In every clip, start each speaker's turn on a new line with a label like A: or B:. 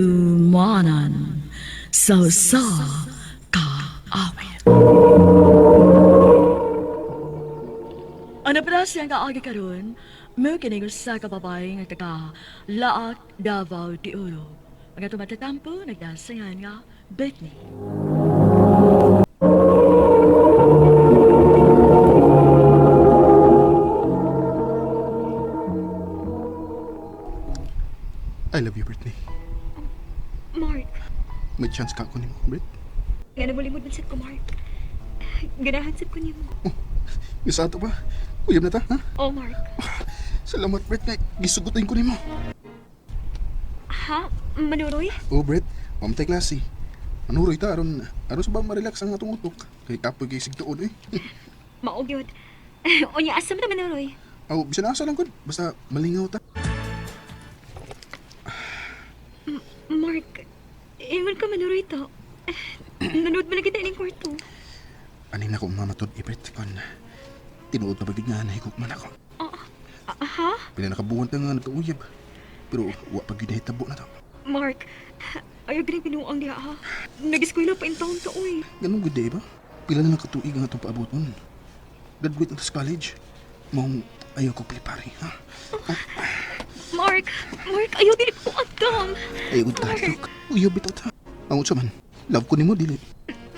A: Handumanan sa usa ka awit. Ano pala siyang kaagi karon? Mo kining usa ka babae nga taga Laak, Davao de Oro. Mga tumatatampo nagdasingan nga Britney.
B: I love you, Britney.
C: Mark,
B: May chance ka ako nimo, Brit.
C: nga namulimod man sad ko, Mark. Ganahan sad ko nimo.
B: Isa ato ba? Uyab na ta, ha?
C: Oh, Mark.
B: Salamat, Britney. Gisugutin ko nimo.
C: Ha? Manuroy?
B: Oh, Brit, mamatay klase. Manuroy ta aron aron sa ba ma-relax ang atong utok. Kay kapoy kay sigtuon eh.
C: Mao gyud. Unya asa man ta manuroy?
B: Aw, bisan asa lang gud, basta malingaw ta.
C: Mark, ingon ka manuroy to. Nanood man na kita ining kwarto.
B: Ani na ko mamatud eh, Brit, kon tinuod pa ba gid nga nahigok man ako.
C: Oh, ha?
B: Pila nakabuhan ta nga nagkauyab. Pero wa pa gyud nahitabo na to.
C: Mark, ayaw ganing binuang diha ha. Nag-eskwela pa in town to, oy.
B: Ganun gud di ba? Pila na lang katuig ang atong paaboton. Graduate na ta sa college. Maong ayaw ko pilipari, ha?
C: Mark, Mark, ayaw dili ko andam.
B: Ayaw ko tatlok. Uyab bitaw ta. Ang unsa man, love ko nimo dili.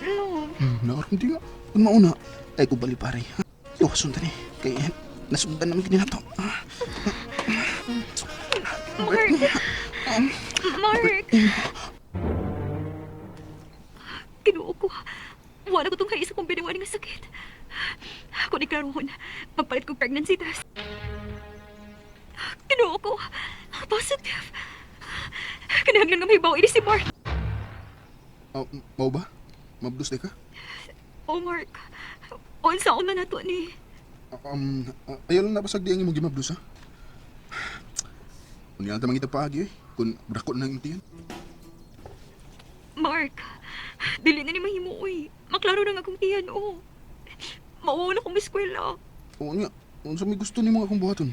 C: Love.
B: Naaron di nga. Kung mauna, ay ko balipari. Ha? Iwason ta ni. Kay nasundan naman gini na to. Ah,
C: Mark. Mark. Kinuo ko. Wala ko tong kaisa kong binuan nga sakit. Kung iklarohon, magpalit kong pregnancy test. Kinuo ko. Positive. Kinahanglan nga may bawa ini si Mark.
B: ah, mao ba? Mabdos di ka?
C: Oh, Mark. Unsa na nato ni.
B: Ayaw lang napasag di ang imong gimabdos, ha? Unya ta mangita paagi, eh. Kung dako na ang imtihan.
C: Mark, dili na ni mahimo oy. Maklaro na nga akong tiyan, oh. Mauwa na akong eskwela.
B: Oo nga. Unsa may gusto nimo akong buhaton?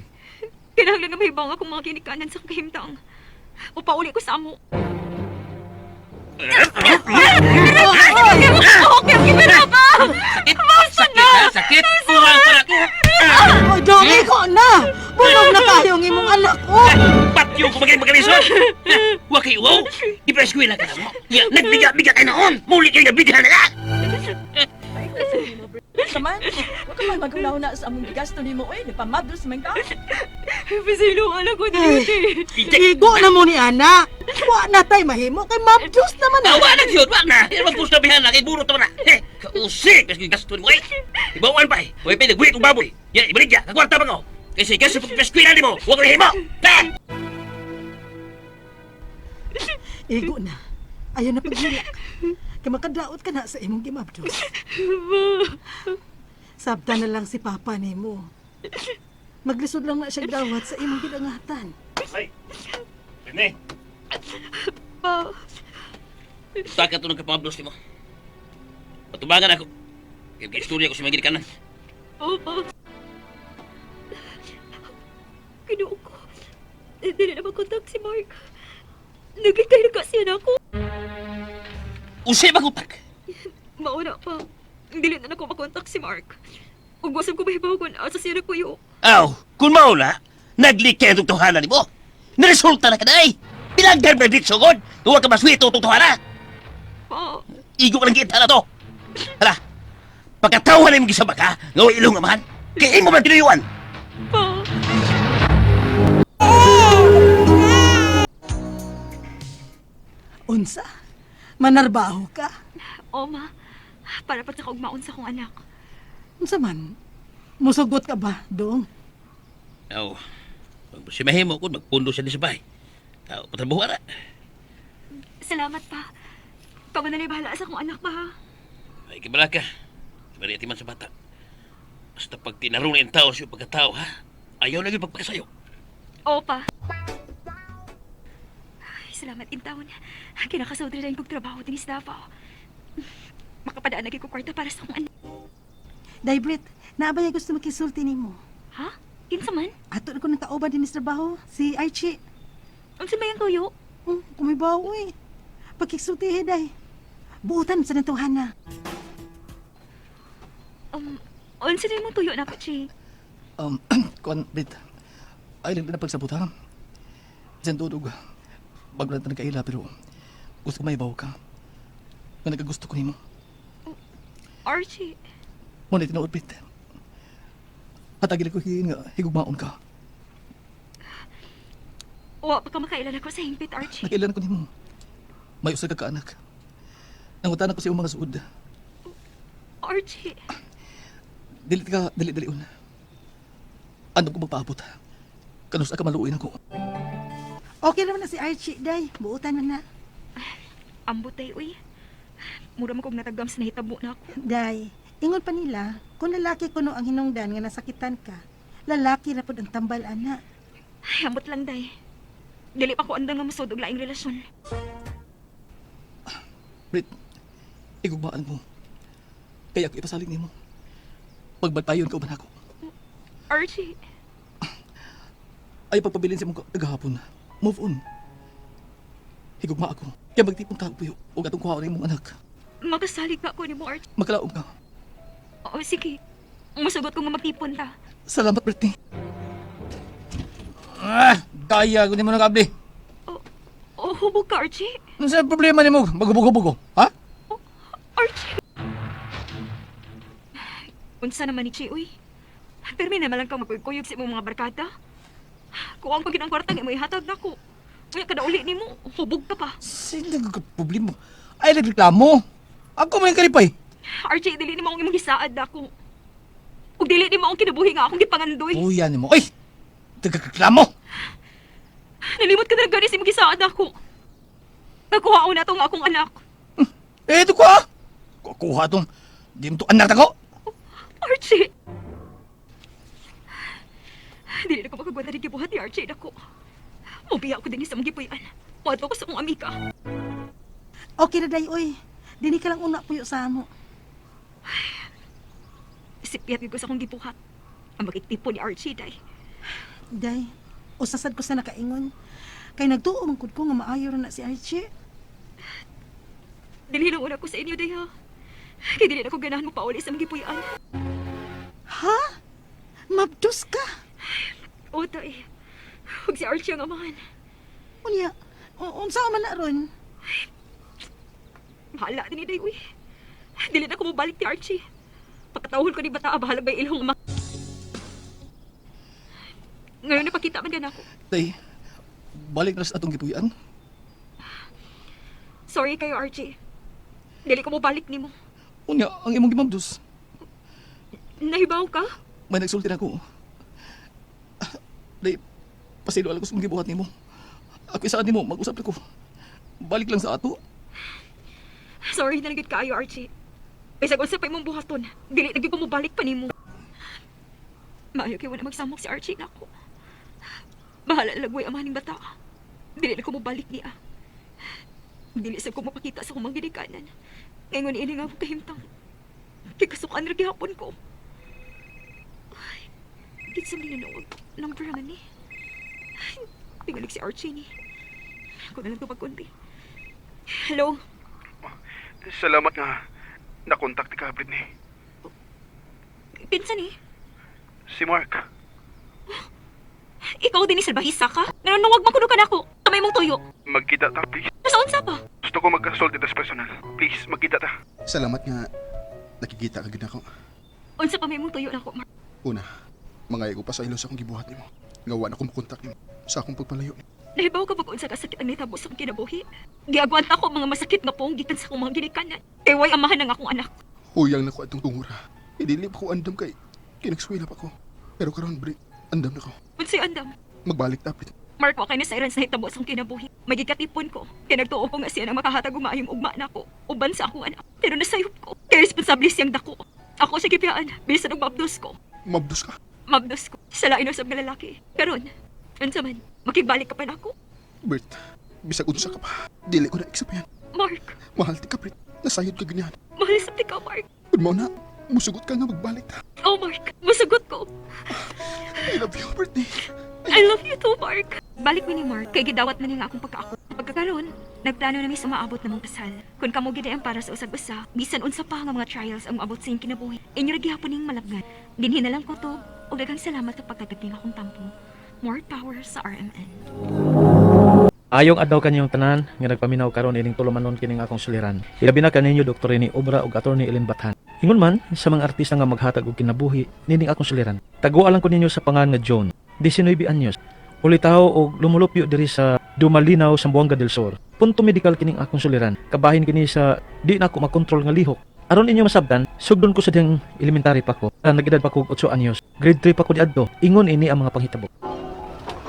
C: Kinahanglan nga mahibang akong mga kinikanan sa kahimtang. O pauli ko sa amo. Okay, okay, pero pa!
D: Sakit! Sakit ha? Sakit! Buwang ko na ko!
E: Oy, dongi ko na! Bunog na kayo ang imong anak ko!
D: Patyo ko maging magalisod! Wa kayo, wow! Di pa eskwela ka na mo! Ya, nagbiga-biga kayo noon! Muli kayo nabigahan na ka!
A: Saman, wa ka man maghuna-huna sa among gigasto nimo oy, nagpamabdos man ka.
C: Pasilo anak ko dili.
E: Igo na mo ni ana! Wa na tay mahimo kay mabdus naman
D: Ah,
E: ah.
D: wa na yun! Wa na! Yan magpustabihan na kay burot naman na! Eh, kausik! Kasi gasto mo eh! Ibawaan pa eh! Huwag pinagwit ang baboy! Ya, ibalik ya! Kagwarta pa ko! Kasi gasto pag-eskwela ni mo! Huwag ko himo! Ha!
E: Igo na. Ayaw na paghilak. Kay makadaot ka na sa imong gimabdos. Sabta na lang si Papa nimo. Maglisod lang na siya dawat sa imong gidangatan.
D: Ay! Rene!
C: Pa,
D: Saka ito ng kapablos ni mo. Patubangan ako. Kaya istorya ko sa mga ginikanan.
C: oh, pa. Kinuo ko. Dili na makontak si Mark. Naglikay na kasi na ako.
D: Usay magutak!
C: Mauna pa. Dili na nako makontak si Mark. Ug wasam ko mahibaw kung asa siya nagpuyo.
D: Aw, kung maula, naglikay ang tuhanan mo. Naresulta na ka na eh. Bilanggan ba dito sugod? Huwag ka maswito itong tuhana.
C: Pa,
D: Igo ka lang kita na to. Hala, pagkatawa na yung gisaba ka, nga way ilong amahan, kaya imo man tinuyuan.
C: pa.
E: Unsa? Manarbaho ka?
C: O, ma. Para pa sa kaugmaon sa akong anak.
E: Unsa man? Musugot ka ba, dong?
D: Aw, pag si mahimo kung magpundo siya di sa bahay. Aw, patrabuhan na.
C: Salamat pa. Ikaw na bahala sa akong anak pa, ha?
D: Ay, kibala ka. Kibala man sa bata. Basta pag tinarong na yung tao siya pagkatao, ha? Ayaw na yung pagpakasayo.
C: Oo pa. Ay, salamat in taon. Kinakasodre na yung pagtrabaho din sa Davao. Makapadaan na ko kwarta para sa akong anak.
E: Day, Brit, naabay gusto makisulti nimo.
C: Ha? Kinsa man?
E: Ato na ko nang kauban din sa trabaho, si Archie.
C: Unsa may ang tuyo?
E: Kumibaw, uy. Pagkiksultihe, day. Buutan sa natuhan na.
C: Unsa na imong tuyo nako, Chi?
B: Kuan, Brit. Ay lang na pagsabot ha. Diyan tudog. Bago lang nagkaila pero gusto ko may baw ka. Nga nagkagusto ko nimo.
C: Archie,
B: Mo na tinuod, Brit. Hatagin ko hiin nga higugmaon ka.
C: wa pa ka makailan ako sa hingpit, Archie.
B: Nakailan ko nimo. May usa ka kaanak. Nangutan ako sa iyong mga suod.
C: Archie,
B: Dili ka dili dilion. Ano ko magpaabot? Kanus ka maluoy nako.
E: Okay naman na si Archie, day. Buutan man na.
C: ambot day, uy. Mura man kog natagam sa nahitabo na ako.
E: Day, ingon pa nila, kung lalaki kuno ang hinungdan nga nasakitan ka, lalaki ra pud ang tambal ana.
C: Ay, ambot lang, day. Dili pa ko andang nga musod og laing relasyon.
B: Brit, igugmaan mo. Kaya ako ipasalig nimo. Pagbalpayon ka uban ako.
C: Archie,
B: Ay pagpabilin sa imong kagahapon. Move on. Higugma ako. Kaya magtipon ta puyo ug atong kuhaon imong anak.
C: makasalig ka ko nimo, Archie.
B: Magkalaom ka.
C: Oo, sige. Musugot ko nga magtipon ta.
B: Salamat, Britney.
F: Ah, daya ko nimo na kabli.
C: Oh, hubog ka, Archie.
F: Ano sa problema nimo? Magubog-hubog ko, ha?
C: Archie! Unsa naman ni Chi, uy. Pero may naman lang kang magkuyog sa imong mga barkada. Kuwang pag ang kwarta nga mo ihatag nako. Uy, kada uli nimo, hubog ka pa.
F: Sino ka problema? Ay nagreklamo. Ako man kalipay.
C: Archie, dili nimo ang imong gisaad nako. Ug dili nimo ang kinabuhi nga akong gipangandoy.
F: Kuya nimo. Ay! Nagreklamo.
C: Nalimot ka na lang gani sa imong gisaad nako. Nakuha na to nga akong anak.
F: Eh, ito ko ah. Kukuha tong di mo to anak ako.
C: Archie! Dili na ko makagwanta rin gibuhat ni Archie nako. Mubiya ko din sa mong gipuy-an. Muadto ko sa akong amika.
E: Okay na day, uy. Dini ka lang una puyo sa amo.
C: Sipiyat ko sa akong gibuhat. Ang magigtipo ni Archie, day.
E: Day, usasad ko sa nakaingon. Kay nagtuo man kud ko nga maayo ra na si Archie.
C: Dili lang una ko sa inyo, day, ha? Kay dili na ko ganahan mo pauli sa mga gipuy-an.
E: Ha? Mabdos ka.
C: O, tay. Huwag si Archie ang amahan.
E: Unya, unsa man na ron?
C: Bahala din ni day, uy. Dili na ko mobalik ni Archie. Pagkatawhol ko ni bata, bahala ba ilong ama. Ngayon napakita man gan ako.
B: Day, balik na sa atong gipuy-an.
C: Sorry kayo, Archie. Dili ko mobalik nimo.
B: Unya, ang imong gimabdos.
C: Nahibaw ka?
B: May nagsulti na ako. Day, pasilo alam ko sa imong gibuhat nimo. Ako isaan nimo, mag-usap na ko. Balik lang sa ato.
C: Sorry na lang gyud kaayo, Archie. Bisag unsa pa imong buhaton, dili na gyud ko mobalik pa nimo. Maayo kay wala magsamok si Archie nako. Bahala lagway ang maning bata. Dili na ko mobalik niya. Dili sa ko mapakita sa akong mga ginikanan. Ngayon ini nga akong kahimtang. Kay kasukan ra gihapon ko. Ay, kinsa man nanood number man ni. Ay, tingalig si Archie ni. Ako na lang tupag-unti. Hello?
G: Salamat nga nakontak ka, Britney.
C: Kinsa ni?
G: Si Mark.
C: Ikaw din ni Salbahisa ka? Nanunawag man kuno ka nako. Kamay mong tuyo.
G: Magkita ta, please.
C: Nasa unsa pa?
G: Gusto ko magkasulti tas personal. Please, magkita ta.
B: Salamat nga nakikita ka gid ako.
C: Unsa pa may mong tuyo nako, Mark?
B: Una, mga ko pa sa ilo sa akong gibuhat nimo. Nga wa na ko makontak nimo sa akong pagpalayo.
C: Nahibaw ka bag unsa ka sakit ang nitabo sa akong kinabuhi? Giagwanta ko ang mga masakit nga pong gikan sa akong mga ginikanan. Kay way amahan ang akong anak.
B: Huyang na ko atong tungura. Idili pa ko andam kay kinagsuwila pa ko. Pero karon bre, andam na ko.
C: Unsay andam?
B: Magbalik ta, Brit.
C: Mark, wa kay na sa sa hitabo sa akong kinabuhi. Magikatipon ko. Kay nagtuo ko nga siya nang makahatag og maayong ugma nako uban sa akong anak. Pero nasayop ko. Kay responsable siyang dako. Ako sa gipiyaan, bisan og mabdos ko.
B: Mabdos ka.
C: Mabdos ko. Sa lain usab nga lalaki. Karon, unsa man, makigbalik ka pa nako.
B: Bert, bisag unsa ka pa. Dili ko na iksapayan.
C: Mark,
B: Mahal ti ka, Brit. Nasayod ka ganyan.
C: mahal sa ka, Mark.
B: Ug mao na, musugot ka nga magbalik ta.
C: Oh, Mark, musugot ko.
B: I love you, Britney.
C: I love you too, Mark. Balik mi ni Mark, kay gidawat man niya akong pagkaako. Pagkakaroon, nagplano na mi sa maabot namong kasal. Kung kamo gid ang para sa usag-usa, bisan unsa pa nga mga trials ang maabot sa inyong kinabuhi, inyo ra gihapon ning malabgan. Dinhi na lang ko to, ug daghang salamat sa pagtagad akong tampo. More power sa RMN.
H: Ayong adlaw kanyong tanan nga nagpaminaw karon ining tulumanon kining akong suliran. Ilabi na kaninyo Dr. Rene Obra ug Attorney Ellen Bathan. Ingon man sa mga artista nga maghatag og kinabuhi nining akong suliran. Taguan lang ko ninyo sa pangan nga John, 19 anyos. Ulitaw og lumulupyo diri sa Dumalinaw, Zamboanga del Sur. Punto medikal kining akong suliran. Kabahin kini sa di na ako makontrol nga lihok. Aron inyo masabtan, sugdon ko sa diyang elementary pa ko. Nag-edad pa ko og 8 anyos. Grade 3 pa ko diadto. Ingon ini ang mga panghitabo.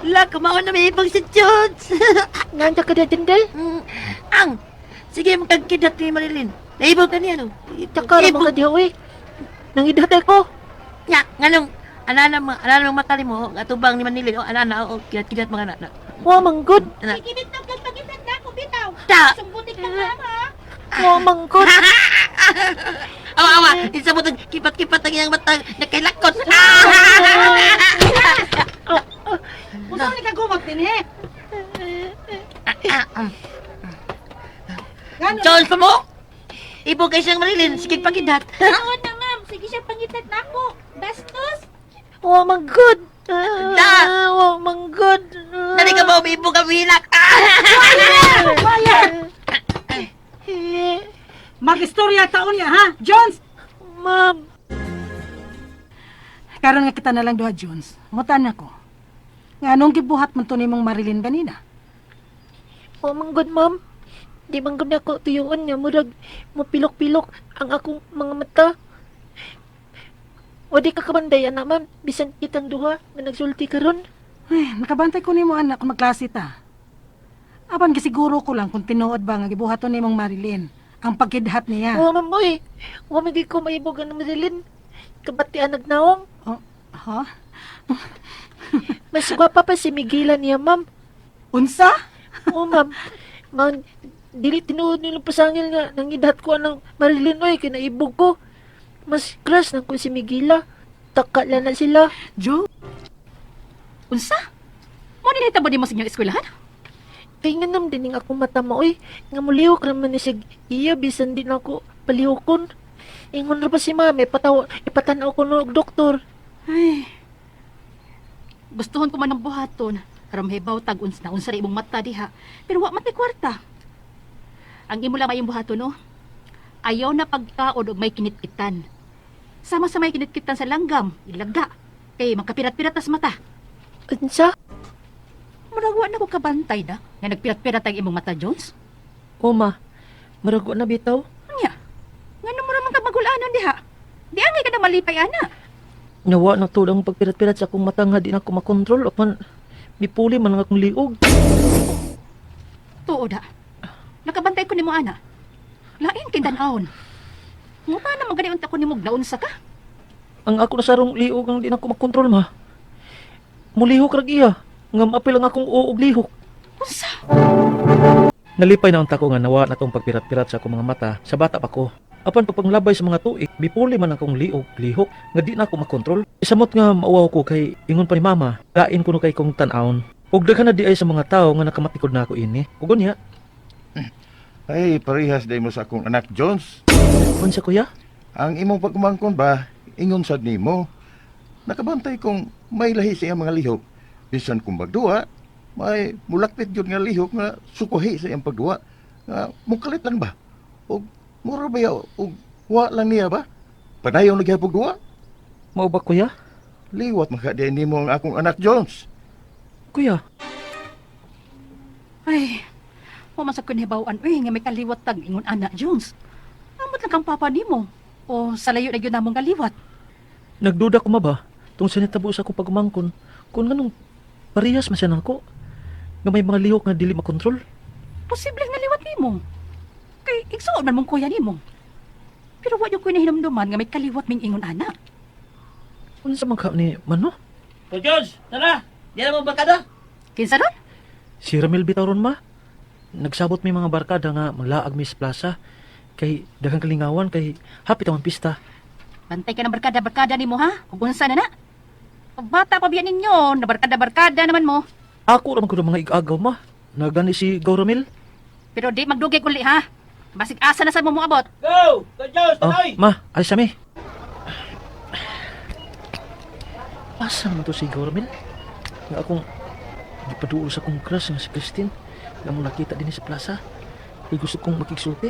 I: La, kumaon na may ibang si Jones.
E: Nandiyan ka na, Jendel?
I: Ang! Sige, magkagkidat ni Marilyn. Naibog ka niya, no?
E: Tsaka
I: Ibog.
E: naman ka diha, uy. Nangidatay ko.
I: Nya, nganong, anana mo, anana mo mata mo, atubang ni Manilin, o anana, o kidat-kidat mga anak.
E: Wa manggod.
I: Ana.
E: Sige, bitaw kag pagitan na ako, bitaw.
I: Ta!
E: Sumbutik ka na, ha? Wa manggod.
I: Awa, awa, isa mo kipat-kipat ang iyang mata, nakailakot.
E: Unsa ni kagumot din, he?
I: Jones pa mo? Ibog kay siyang Marilyn, sige pagidat.
E: Oo na, ma'am. Sige siya pangitat na ako. Bastos. Wa manggod.
I: Da!
E: Wa manggod.
I: Dali ka ba, umiibog ang hilak?
E: Mag-istorya taon niya, ha? Jones! Ma'am.
J: Karon nga kita na lang duha, Jones. Mutan ako. Nga anong gibuhat man to nimong Marilyn ganina?
E: Wa manggod, ma'am. Di man gud ako tuyuon nga murag mapilok-pilok ang akong mga mata. Wa di ka kabanday ana, ma'am. Bisan kitang duha nga nagsulti karon.
J: Ay, nakabantay ko nimo anak kung magklase ta. Apan gisiguro ko lang kung tinuod ba nga gibuhat to nimong Marilyn ang pagkidhat niya.
E: Wa ma'am oy. Wa man gid ko maibog ang Marilyn. Kabatian nagnaong.
J: Oh, ha?
E: Mas gwapa pa si Miguela niya, ma'am.
J: Unsa?
E: Oo, ma'am. Ma'am, dili tinuod nilang pasangil nga nangidat ko anang Marilyn oy kay naibog ko. Mas crush nang ko si Miguela. Taka lang na sila.
J: Jo?
K: Unsa? Mo ni nahitabo nimo sa inyong eskwelahan?
E: Kay nga nam din akong mata mo oy. Nga mulihok raman ni sig iya bisan din ako palihokon. Ingon ra pa si mami pataw ipatan-aw ko no og doktor.
K: Ay. Gustuhon ko man ang buhaton. Aron mahibaw tag unsa na unsa ra imong mata diha. Pero wa man tay kwarta. Ang imo lang mayong buhaton no. Ayaw na pagkaon og may kinitkitan. Sama sa may kinitkitan sa langgam, ilaga. Kay magkapirat-pirat tas mata.
E: Unsa?
K: Murag wa na ko kabantay na nga nagpirat-pirat ang imong mata, Jones.
E: O ma, murag wa na bitaw.
K: Nya. Ngano mo ra man ka magulanon diha? Di angay ka na malipay ana.
E: Nawa na tuod ang pagpirat-pirat sa akong mata nga di na ako makontrol apan mipuli man ang akong liog.
K: Tuod ha. Nakabantay ko nimo ana. Lain kay tan-awon. Nguta na man gani unta ko nimo naunsa ka.
E: Ang ako na sarong liog ang di na ako makontrol ma. Mulihok rag iya nga maapil ang akong uog lihok.
K: Unsa?
H: Nalipay na unta ko nga nawa na tong pagpirat-pirat sa akong mga mata sa bata pa ko. Apan pagpanglabay sa mga tuig, bipuli man akong liog, lihok, nga di na ako makontrol. Isamot nga mauwaw ko kay ingon pa ni mama, lain kuno kay kong tan-awon. Ug daghan na di ay sa mga tawo nga nakamatikod na ako ini. Ug unya,
L: Ay, parehas day mo sa akong anak, Jones.
E: Unsa kuya?
L: Ang imong pagkumangkon ba, ingon sad nimo. Nakabantay kong may lahi sa iyang mga lihok. Bisan kung magduwa, may mulakpit yun nga lihok nga sukuhi sa iyang pagduwa. Nga mukalit lang ba? O mura ba ya? O wa lang niya ba? Padayon lagi pagduwa?
E: Mao ba kuya?
L: Liwat maka di nimo ang akong anak, Jones.
E: Kuya,
K: Ay, wa man sa kun hibaw-an uy nga may kaliwat tag ingon ana Jones. Amot lang kang papa nimo. O sa layo na gyud namong kaliwat.
E: nagduda ko ma ba tung sa nitabo sa akong pagumangkon kung nganong parehas man siya nako nga may mga lihok nga dili makontrol.
K: Posible nga liwat nimo. Kay igsuon man mong kuya nimo. Pero wa gyud ko nahinumduman nga may kaliwat ming ingon ana.
E: Unsa man ka ni mano?
D: O Jones, tara! Di na mo barkada?
K: Kinsa ron?
E: Si Ramil bitaw ron ma. Nagsabot may mga barkada nga manglaag mi sa plaza kay daghang kalingawan kay hapit ang pista.
K: Bantay ka ng barkada-barkada nimo ha. Ug unsa na na? Bata pa biya ninyo, nabarkada-barkada naman mo.
H: Ako ra man kuno mga igagaw, ma. Nagani si Gauramil.
K: Pero di magdugay kuli ha. Basig asa na sa mo moabot.
D: Go! Go, Jones!
H: Oh, ma, ay sami. Asa naman to si Gauramil? Nga akong gipaduol sa akong crush nga si Christine. Nga mo nakita din sa plaza. Kay gusto kong makigsulti.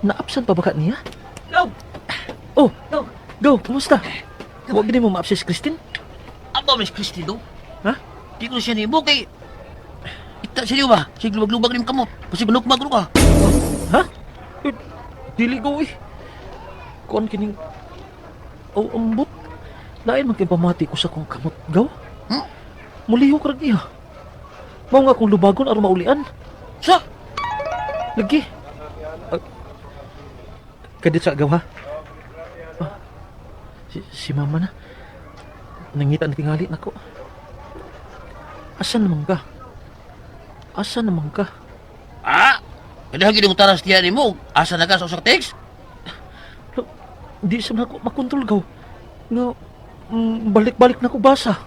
H: Na-absent pa ba ka niya?
D: Go!
H: Oh,
D: Go!
H: go, kumusta? Huwag gini mo ma-absent si Christine?
D: Amo, Miss Christine, do?
H: Ha?
D: Di ko siya nimo kay... Ita siya niyo ba? Sige, lubag-lubag rin kamot. Kasi manukmag ka.
H: Ha? Eh, dili go eh. Kuan kining... Oh, ambot. Lain man kay pamati ko sa kong kamot gaw.
D: Hmm?
H: Mulihok ra niya. Mao nga akong lubagon aron maulian.
D: Sa?
H: Lagi. Ah, kadit sa gaw ha. Ah, si mama na. Nangita na tingali nako. Asa naman ka? Asa naman ka?
D: Ah! Kaya gini mo taras tiyan nimo. Asa na ka sa usang text?
H: Di sa nako makontrol gaw. Nga balik-balik na ko basa.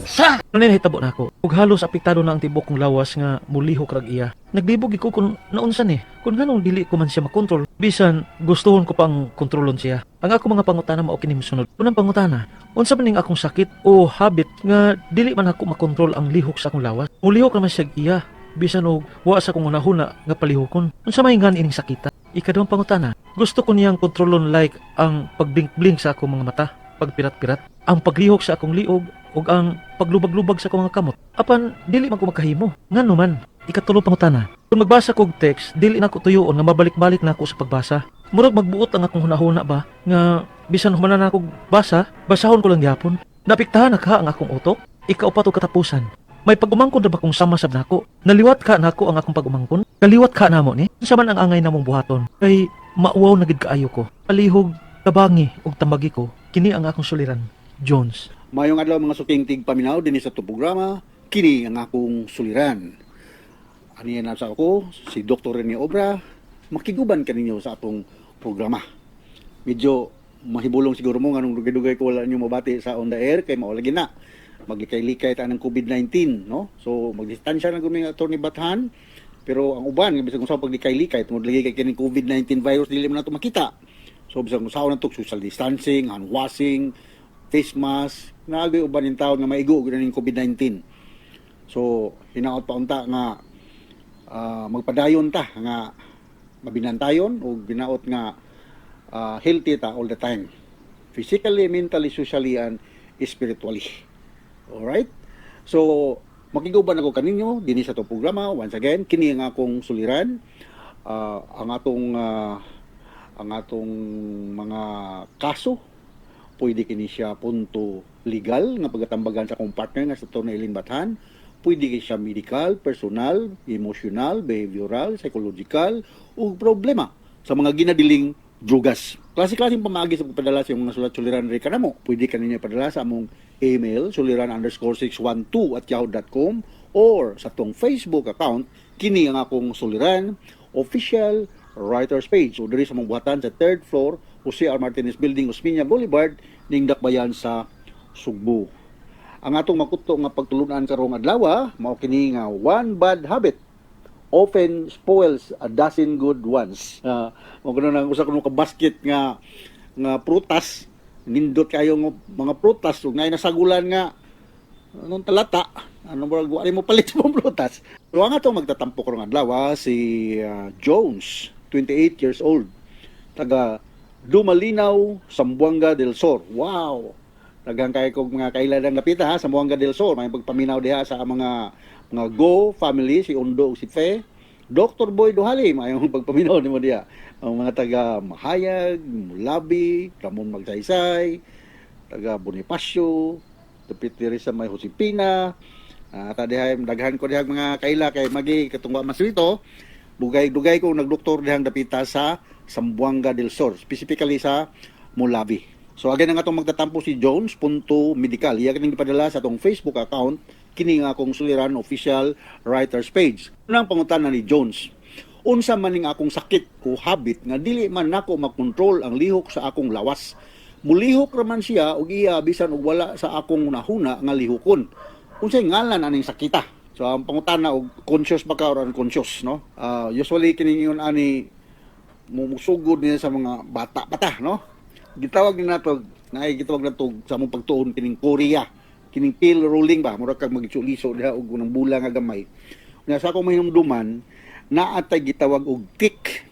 D: Sa?
H: Ano nahitabo na ako? Ug halos apektado na ang tibok kong lawas nga mulihok rag iya. Naglibog ko kung naunsa ni. Kung nganong dili ko man siya makontrol, bisan gustuhon ko pang kontrolon siya. Ang ako mga pangutana mao kini mosunod. Unang pangutana, unsa man ning akong sakit o habit nga dili man ako makontrol ang lihok sa akong lawas? Mulihok naman siya iya bisan og wa sa akong hunahuna nga palihokon. Unsa may ngan ining sakita? Ikaduhang pangutana, gusto ko niyang kontrolon like ang pagblink-blink sa akong mga mata, pagpirat-pirat, ang paglihok sa akong liog ug ang paglubag-lubag sa akong mga kamot. Apan dili man ko makahimo. Ngano man? Ikatulong pangutana. Kung magbasa kog text, dili na ko tuyoon nga mabalik-balik na ako sa pagbasa. Murag magbuot ang akong hunahuna ba nga bisan humanan na akong basa, basahon ko lang gyapon. Napiktahan na ka ang akong utok. Ikaupat og katapusan. May pag-umangkon na ba kung sama sab nako? Naliwat ka nako ang akong pag-umangkon? Kaliwat ka namo ni? Unsa man ang angay namong buhaton? Kay mauwaw na gid kaayo ko. Palihog, tabangi ug tambagi ko. Kini ang akong suliran. Jones.
M: Mayong adlaw mga suking tigpaminaw dinhi sa atong programa, kini ang akong suliran. Aniya na sa ako si Dr. Rene Obra, makiguban kaninyo sa atong programa. Medyo mahibulong siguro mo nganong dugay-dugay ko wala ninyo mabati sa on the air kay mao lagi na. Maglikay-likay ta ng COVID-19, no? So magdistansya na gud mi Attorney Bathan, pero ang uban bisag kung sa paglikay-likay tungod lagi kay kining COVID-19 virus dili man nato makita. So bisag kung saan nato social distancing, hand washing, face mask, naagay uban ning taon nga maigo gyud ning COVID-19. So hinaot pa unta nga magpadayon ta nga mabinantayon ug ginaot nga healthy ta all the time. Physically, mentally, socially, and spiritually. Alright? So, makiguban ako kaninyo dinhi sa atong programa. Once again, kini ang akong suliran. Ang atong mga kaso pwede kini siya punto legal nga pagatambagan sa akong partner nga sa Atty. Eileen Bathan, pwede kini siya medical, personal, emotional, behavioral, psychological ug problema sa mga ginadiling drugas. Klase-klaseng pamaagi sa pagpadala sa iyong mga sulat suliran rin kanamo. Pwede ka ninyo ipadala sa among email suliran_612@yahoo.com or sa atong Facebook account, kini ang akong suliran official writers page. So diri sa among buhatan sa third floor, Jose R. Martinez Building, Osmeña Boulevard, ning Dakbayan sa Sugbo. Ang atong makuto nga pagtulunan karong adlaw mao kini nga "One bad habit often spoils a dozen good ones." Mo kuno nang usa kuno ka basket nga nga prutas, nindot kayo nga mga prutas ug ngay nasagulan nga anong talata, anong murag wa mo palit sa mga prutas. Pero ang atong magtatampo karong adlaw si Jones, 28 years old, taga Dumalinaw, Zamboanga del Sur. Wow! Daghan kay kog mga kailan ang lapita ha, Zamboanga del Sur. May pagpaminaw diha sa mga Go family, si Undo ug si Fe. Dr. Boy Duhali, mayong pagpaminaw nimo diha. Ang mga taga Mahayag, Mulabi, Ramon Magsaysay, taga Bonifacio, dapit diri sa may Josepina. Ta diha daghan ko diha mga kaila kay magi katong wa maswito. Dugay-dugay ko nagdoktor dihang dapita sa Zamboanga del Sur, specifically sa Mulabi. So again, ang atong magtatampo si Jones punto medical. Iya kining gipadala sa atong Facebook account, kini nga akong suliran official writers page. Unang pangutana ni Jones: Unsa man ning akong sakit o habit nga dili man nako makontrol ang lihok sa akong lawas? Mulihok raman siya og iya bisan og wala sa akong hunahuna nga lihokon. Unsay ngalan aning sakita? So ang pangutana og conscious ba ka or unconscious, no? Usually kining ingon ani mumusugod niya sa mga bata bata, no? Gitawag ni nato, naay gitawag nato sa among pagtuon kining chorea, kining pill rolling ba, murag kag magitsuliso diha og unang bula nga gamay. Nya sa akong mahinumduman, naa tay gitawag og tic.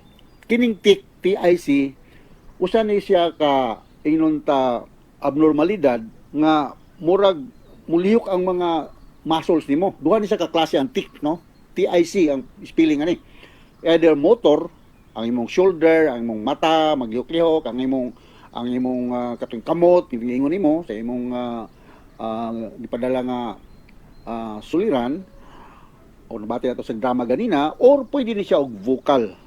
M: Kining tic, TIC, usa ni siya ka ingnon ta abnormalidad nga murag mulihok ang mga muscles nimo. Duha ni siya ka klase ang tic, no? TIC ang spelling ani. Either motor, ang imong shoulder, ang imong mata, maglihok-lihok, ang imong katong kamot, ingon nimo sa imong gipadala nga suliran o nabati nato sa drama ganina, or pwede ni siya og vocal.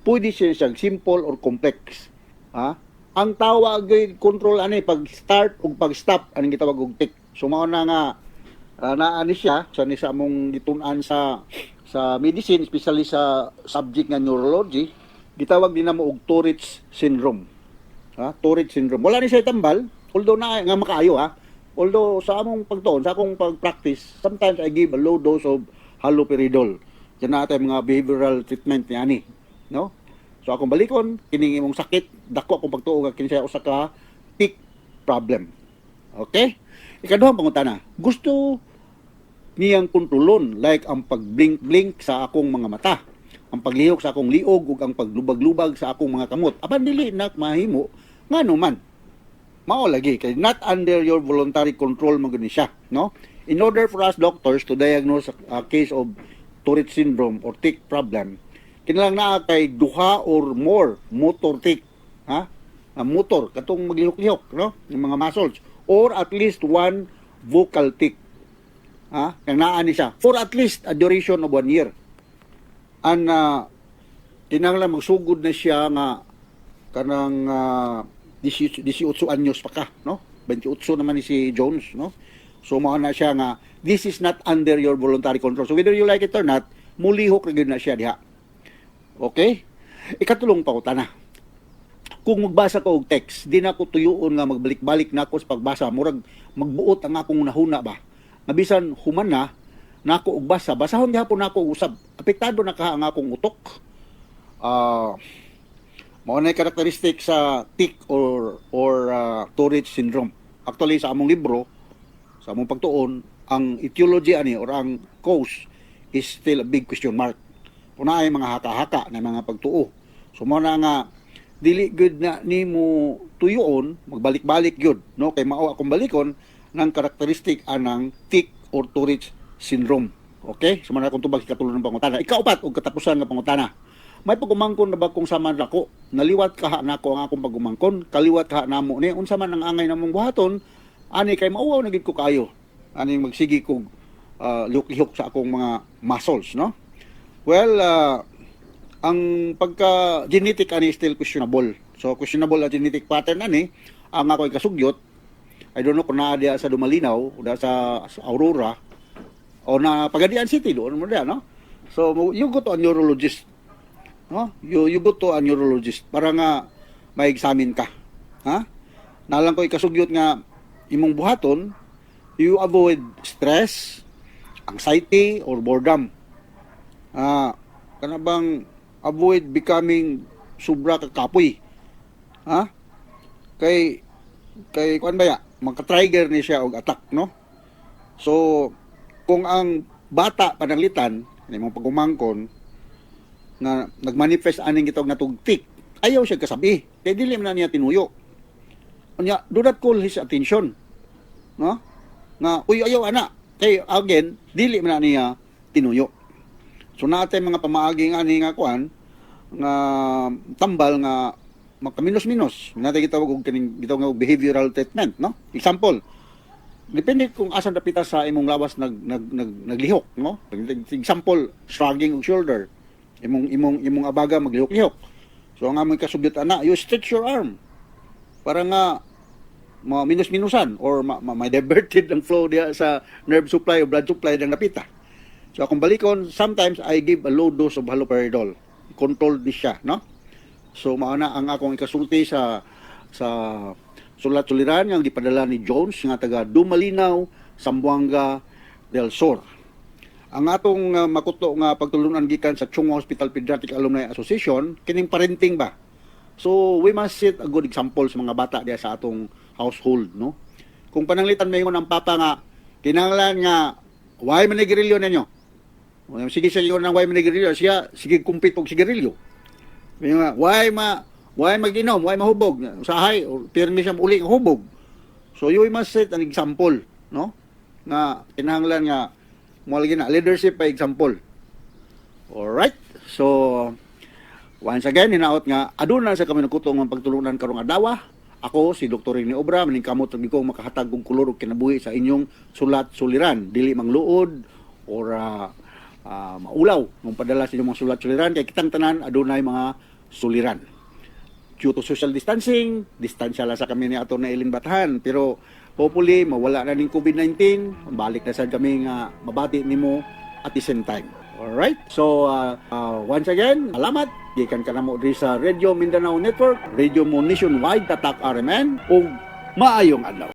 M: Pwede siya siyang simple or complex. Ha? Ang tawag ay control ani pag start ug pag stop aning gitawag og tic. So mao na nga naa ni siya sa ni sa among gitun-an sa medicine, especially sa subject nga neurology, gitawag din namo og Tourette's syndrome. Ha? Tourette syndrome. Wala ni siya tambal, although na nga makaayo ha. Although sa among pagtuon, sa akong pag-practice, sometimes I give a low dose of haloperidol. Diyan na mga behavioral treatment ni ani, no? So akong balikon, kining imong sakit, dako akong pagtuo nga kini siya usa ka tic problem. Okay? Ikaduhang pangutana, gusto niyang kontrolon like ang pag-blink-blink sa akong mga mata, ang paglihok sa akong liog ug ang paglubag-lubag sa akong mga kamot. Apan dili na mahimo, ngano man? Mao lagi kay not under your voluntary control man gud ni siya, no? In order for us doctors to diagnose a case of Tourette syndrome or tic problem, kinahanglan naa kay duha or more motor tic, ha? Ang motor katong maglihok-lihok, no? Yung mga muscles, or at least one vocal tic. Ha? Kang naa ni siya for at least a duration of 1 year. An kinahanglan magsugod na siya nga kanang 18 anyos pa ka, no? 28 naman ni si Jones, no? So mao na siya nga this is not under your voluntary control. So whether you like it or not, mulihok ra gyud na siya diha. Okay? Ikatulong pangutana. Kung magbasa ko og text, di na ko tuyoon nga magbalik-balik na ako sa pagbasa, murag magbuot ang akong nahuna ba. Nga bisan human na nako og basa, basahon gihapon nako usab. Apektado na ka ang akong utok. Mao na karakteristik sa tic or Tourette syndrome. Actually, sa among libro, sa among pagtuon, ang etiology ani or ang cause is still a big question mark. Una ay mga haka-haka na mga pagtuo. So mao na nga dili gud na nimo tuyoon magbalik-balik gyud, no, kay mao akong balikon ng karakteristik anang tic or Tourette syndrome. Okay? So mao na akong tubag sa ikatulo ng pangutana. Ikaupat og katapusan nga pangutana. May pagumangkon na ba kung sama nako? Naliwat kaha nako ang akong pagumangkon, kaliwat kaha namo ni unsa man ang angay namong buhaton ani kay mauwaw na gid ko kaayo ani magsigi kog lihok-lihok sa akong mga muscles, no? Well, ang pagka genetic ani still questionable. So questionable ang genetic pattern ani. Ang ako kasugyot, I don't know kung naa diya sa Dumalinaw o sa Aurora o na Pagadian City doon mo diya, no? So you go to a neurologist, no? You go to a neurologist para nga ma-examine ka, ha? Nalang ko ikasugyot nga imong buhaton, you avoid stress, anxiety or boredom. Kana bang avoid becoming sobra ka kapoy. Ha? Kay kuan ba ya? Maka-trigger ni siya og attack, no? So kung ang bata pananglitan imong pagumangkon nga nagmanifest aning gitawag natog tic, ayaw siya kasabi kay dili man na niya tinuyo. Unya, do not call his attention, no, nga uy, ayaw ana, kay again dili man na niya tinuyo. So naa tay mga pamaagi nga ani nga kuan nga tambal nga makaminos-minos natay gitawag og kining gitawag nga og behavioral treatment, no? Example, depende kung asan dapita sa imong lawas nag nag, nag naglihok, no? Example, shrugging og shoulder, imong abaga maglihok-lihok. So ang among kasugyot ana, you stretch your arm para nga ma minus-minusan or ma diverted ang flow diha sa nerve supply o blood supply ng napita. So akong balikon, sometimes I give a low dose of haloperidol. Controlled ni siya, no? So mao na ang akong ikasulti sa sa Sulat suliran nga gipadala ni Jones nga taga Dumalinaw, Zamboanga del Sur. Ang atong makuto nga pagtulunan gikan sa Chong Hua Hospital Pediatric Alumni Association kining parenting ba. So we must set a good example sa mga bata diya sa atong household, no? Kung pananglitan maingon ang papa nga kinahanglan nga why man nigarilyo ninyo? Sige siya ingon ng why man nigarilyo, siya sige kumpit og sigarilyo. Ingon nga, why mag-inom, why mahubog? Usahay or pirmi siya uli nga hubog. So you must set an example, no? Nga kinahanglan nga mo lagi na leadership by example. Alright. So once again, hinaot nga aduna sa kami nagkutong ang pagtulunan karong adlaw. Ako si Dr. Rene Obra, maningkamot lagi ko makahatag og kolor ug kinabuhi sa inyong sulat suliran, dili mangluod or maulaw nung padala sa inyong mga sulat suliran kay kitang tanan adunay mga suliran. Due to social distancing, distansya lang sa kami ni ato na Elin Batahan, pero hopefully mawala na ning COVID-19, balik na sad kami nga mabati nimo at the same time. Alright? So, once again, salamat. Gikan ka namo diri sa Radio Mindanao Network, Radio Mo Nationwide, Tatak RMN, ug maayong adlaw.